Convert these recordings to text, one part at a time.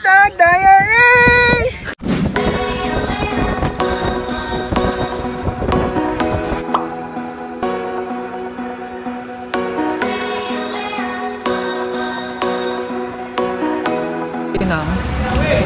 #Diary!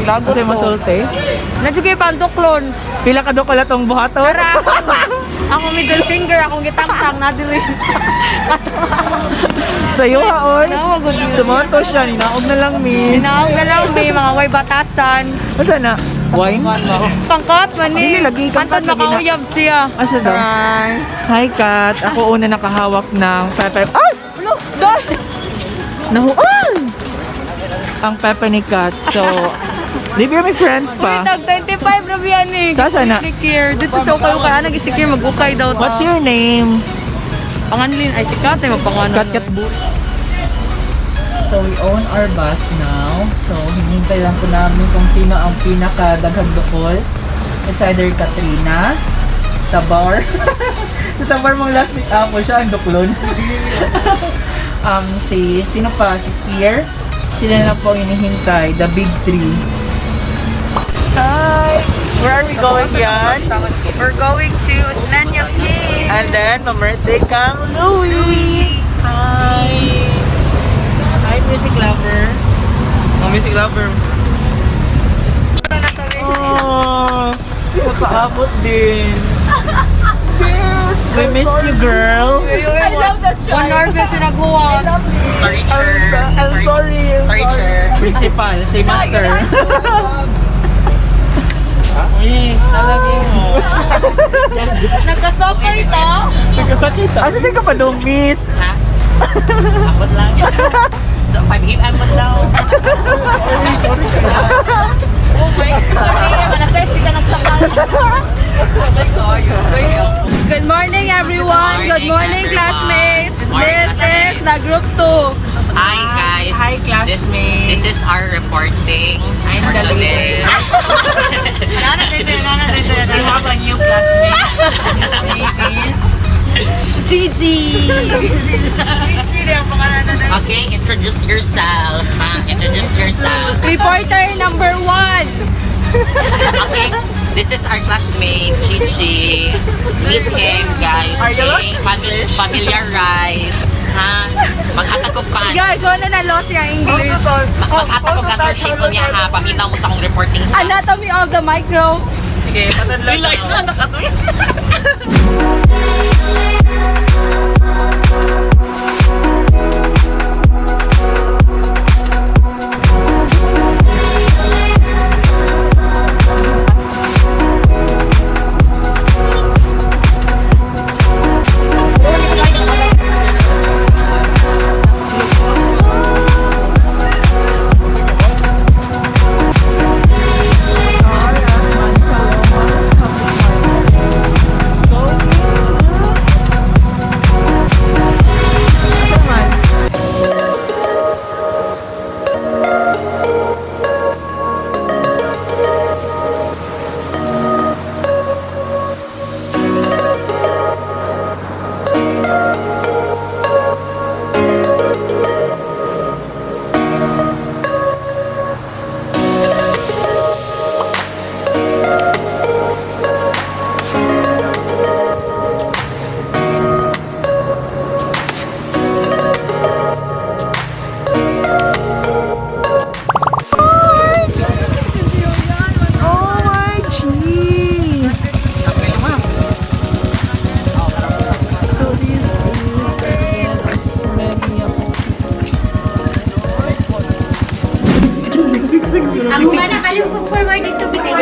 Lagot Kasi masulti. Nandiyo kayo panduklon. Pila ka daw tong buhaton? Tara! Ako middle finger, akong gitangtang na dili. Sa'yo ha, oy. Nawag gud. Sumonto siya, ninaog na lang mi. Hinaog na lang may mga way batasan. Wala na. Wine? Pangkat man ni. Dili lagi, kangkat Antod lagi na. makauyab siya. Asa daw? Try. Hi, Kat. Ako una nakahawak ng pepe. Ay! Ulo, doy! Nahuan! Ang pepe ni Kat. So, leave your my friends pa. Tag 25 na biyan ni. Kasa na? Secure. Dito sa ukay ukay. Anang gisecure mag-ukay daw ta. What's your name? Panganlin ay si Kat ay magpangalan. Kat Kat Bu. So, we own our bus now. So, hinihintay lang po namin kung sino ang pinakadaghang dukol. It's either Katrina, Tabar. Sa Tabar mong last week ako, siya ang duklon. Si, sino pa? Si Kier. Sila na po ang hinihintay. The big three. Hi! Where are we going, Yan? We're going to Osmeña Peak. And then, ma-birthday kang Louie! Hi! Hi, music lover. Mga music lover. Oh, nakaabot din. We missed you, girl. I love that 1 hour ka siya naghuwat. Sorry, chair. I'm sorry. I'm Sorry, chair. Principal, say master. Uy, talaga mo. Nagkasokay ta. Nagkasakit. Asa din ka pa dong, miss? Ha? Abot lang. So, 5 a.m. man daw. Oh my God. Kasi alas 6 ka nagsakal. Good morning, everyone. Good morning, everyone. Classmates. Morning, This is classmates. the group 2. Hi, guys. Hi, classmates. This is our reporting I'm for the today. We have a new classmate. His name is Gigi. Gigi ang pangalan na. Okay, introduce yourself. Ha? Introduce yourself. Reporter number 1. Okay, this is our classmate, Chichi. Meet him, guys. Are you lost Okay? in English? Familiarize. Ha? Maghatag ko ka. Guys, wala na lost yung English. Maghatag ko answer sheet ko niya ha. Paminaw mo sa akong reporting sa. Anatomy of the micro. Sige, patadla Like na nakatuloy. Oh my G! So this is many Ang mga nakalimkog forward dito, bitay.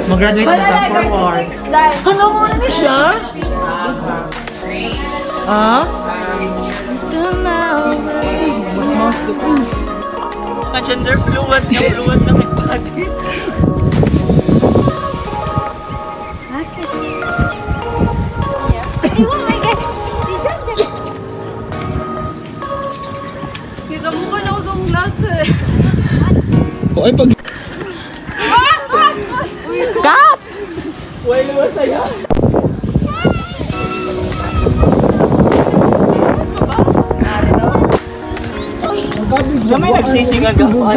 Mag-graduate na Wala ba? na, Forward. 36 dahil. Ano mo na ni siya? Ah? Mas mouse ko. Mga gender fluid nga fluid na may body. Gigamukan ako sa klase. Ay, pag... Kat! Wala masaya. May nagsisingag ako.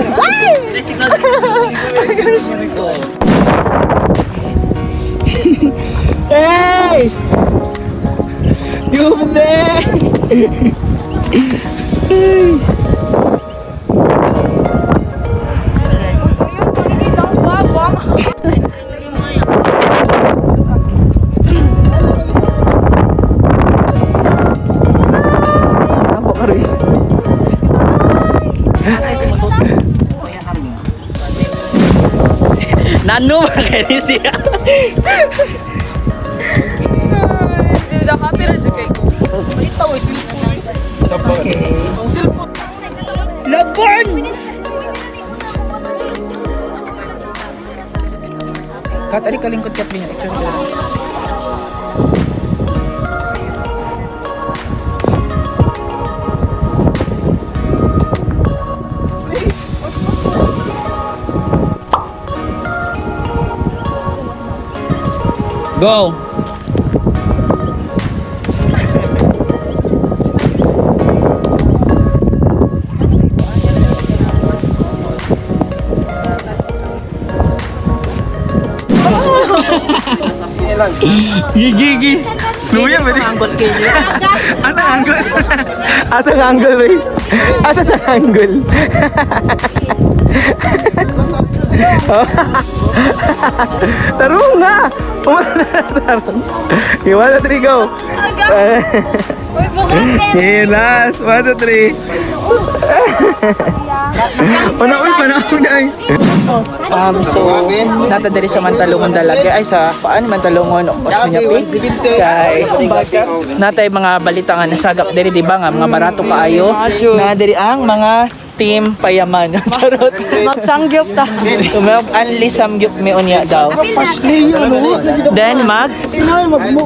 Hey! You over there! Nano man kay siya. Laban! Kat, ari kalingkod kat binya. Go. Gigi, gigi. Luya ba din? Asa ang angle? Asa ang angle, Ray? Asa sa angle? Tarong nga! Umano na tarong. Okay, 1, 2, 3, go! Okay, last. 1, 2, 3. Panaoy, panaoy na ay. So, nata diri sa Mantalungon Dalaga ay sa paan Mantalungon Osmeña Peak kay natay mga balita nga nasagap diri di ba nga mga barato kaayo na diri ang mga team payaman. Charot. Magsangyop ta. Tumawag anli samgyup mi unya daw. Then mag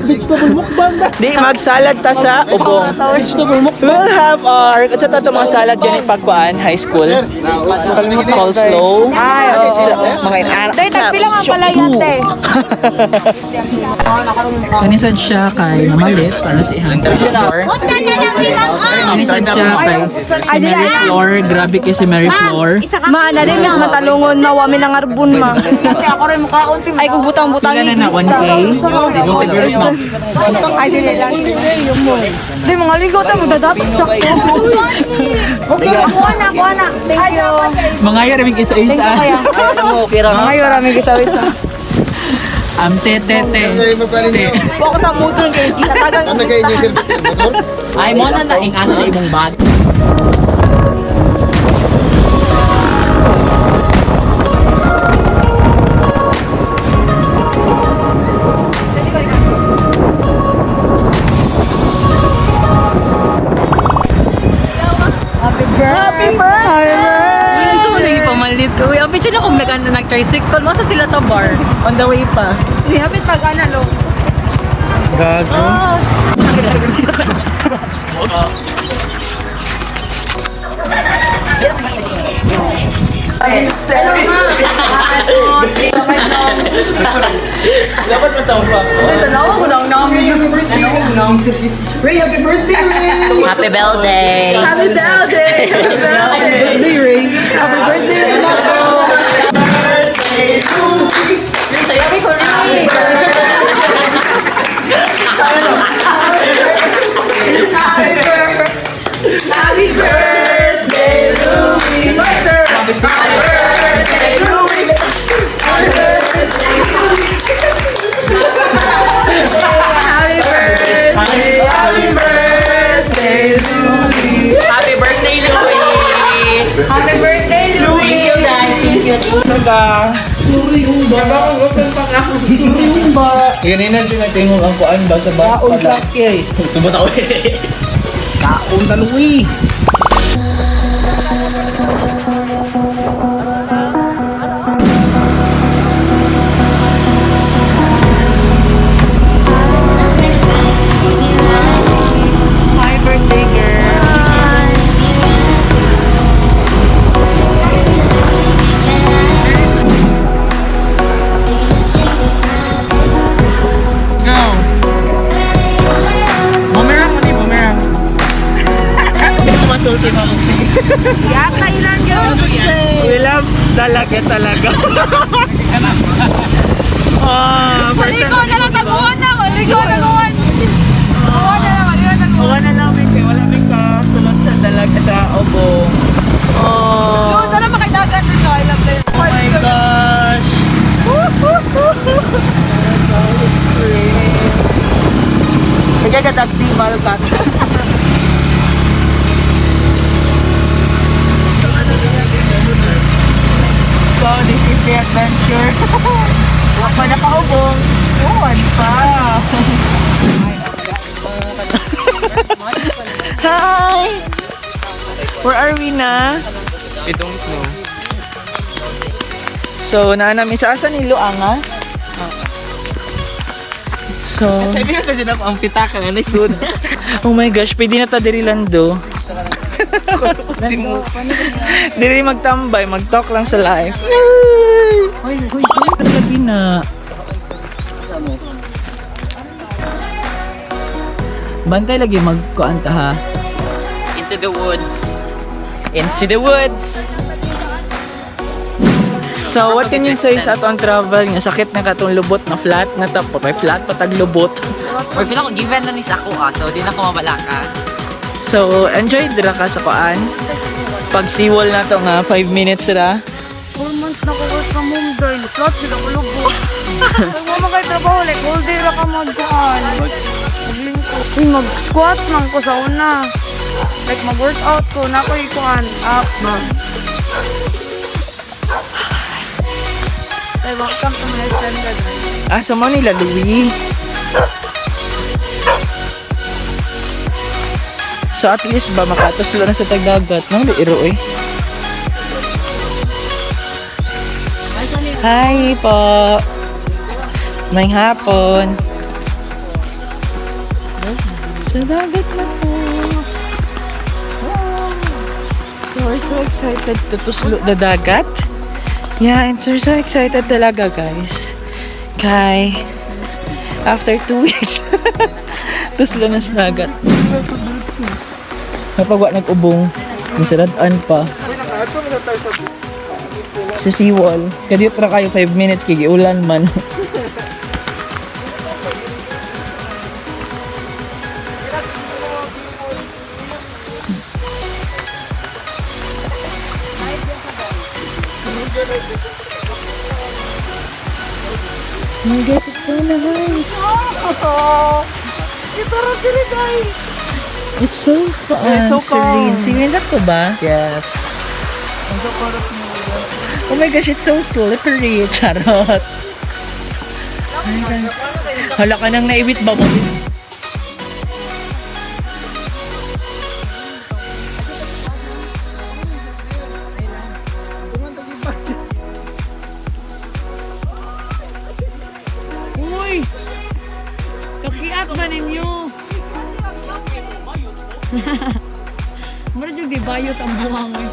Vegetable mukbang di mag salad ta sa ubong. Vegetable mukbang. We'll have our at sa to mga salad ganit pagkuan high school. Coleslaw. Ay, oo. Mga inara. Day, tagpila nga pala yan, te. Kanisad siya kay Namalit para sa ihang floor. Punta na lang si Ma'am Ong. Kanisad siya kay si Mary Floor. Grabe kay si Mary Floor. Isa ka. Ma, na rin, mas matalungon na wami ng arbon, ma. Ay, kung butang-butang Pila na na 1K. Ay, dili lang. Di, mga ligo ta, magdadapat sa Kuha na, kuha na. Thank you. Mga yaraming isa-isa. Mga yoraming isa-isa. Am te te te. Te. Kuha ko sa motor kay Gita. Tagang Ay mo na na ing ano na imong bag. Happy birthday! Uy, so nang ipamalit ko. Uy, ang picture na kung nag nag-tricycle. Masa sila to bar? On the way pa. Ni hapit pag ana lo. Gago. Dapat matampak. Ray, happy birthday, Ray! Happy birthday. Happy birthday! Happy birthday! Birthday, Ray! Happy birthday, Renato! Sabi ko rin. Happy birthday! Happy birthday, Louie. Happy birthday, Louie! Thank you guys. Thank you. Ganun na tinatingog ang kuan ba sa bus. Kaon sa laki. Tumutaw eh. Kaon na Louie. Hi birthday girl. Go. Boomerang mo ni boomerang. Yata ilan yun. We love talaga talaga. Ah, first Maligo time. na lang, taguan na. Maligo na taguan. Taguan na lang, maligo na taguan. Wala na lang kay wala may kasulod sa dalaga sa obong. Oh. Yun, sana makaidagan dito. I love that. Oh my gosh. Nagkakadagdi malkat. So this is the adventure. Wa pa nakaubong. Uwan pa. Hi! Where are we na? I don't know. So, naa namin sa asa ni Luangas. So, Sabi na dyan ako ang pitaka nga naisud. Oh my gosh, pwede na ta diri lando. Diri magtambay, mag-talk lang sa life. Hoy, hoy, lagi na. Bantay lagi magkuan ta ha. Into the woods. Into the woods. So, what can you say sa atong travel nga sakit na katong lubot na flat na tapo, may flat patag lubot. Or feel ako given na ni sa ako ah, so di na ko mabalaka. So, enjoy dira ka sa kuan. Pag siwol na to nga 5 minutes ra. 4 months na ko work from home dahil flat sila ko lubo. Ay, mo kayo trabaho, like all day ra ka magkuhan. Maglingko. Uy, mag-squat man ko sa una. Like mag-workout ko, na ko ikuan. Up, ma. Ay, welcome to my standard. Ah, sa Manila, Louie. So at least ba makatuslo na sa tagdagat no? Di iro eh. Hi po. May hapon. Sa dagat na po. Wow. So we're so excited to tuslo the dagat. Yeah, and we're so excited talaga, guys. Kay after 2 weeks, tuslo na sa dagat. Napagwa nag-ubong, nasaradan pa. Sa seawall. Kadiyot ra kayo 5 minutes kay giulan man. Oh my God, it's so nice. It's so fun. It's so calm. Serene. Serene ko ba? Yes. Oh my gosh, it's so slippery. Charot. Ay, hala ka nang naiwit ba mo? Uy! Kakiat ba ninyo? Mura jud di bayot ang buhangin.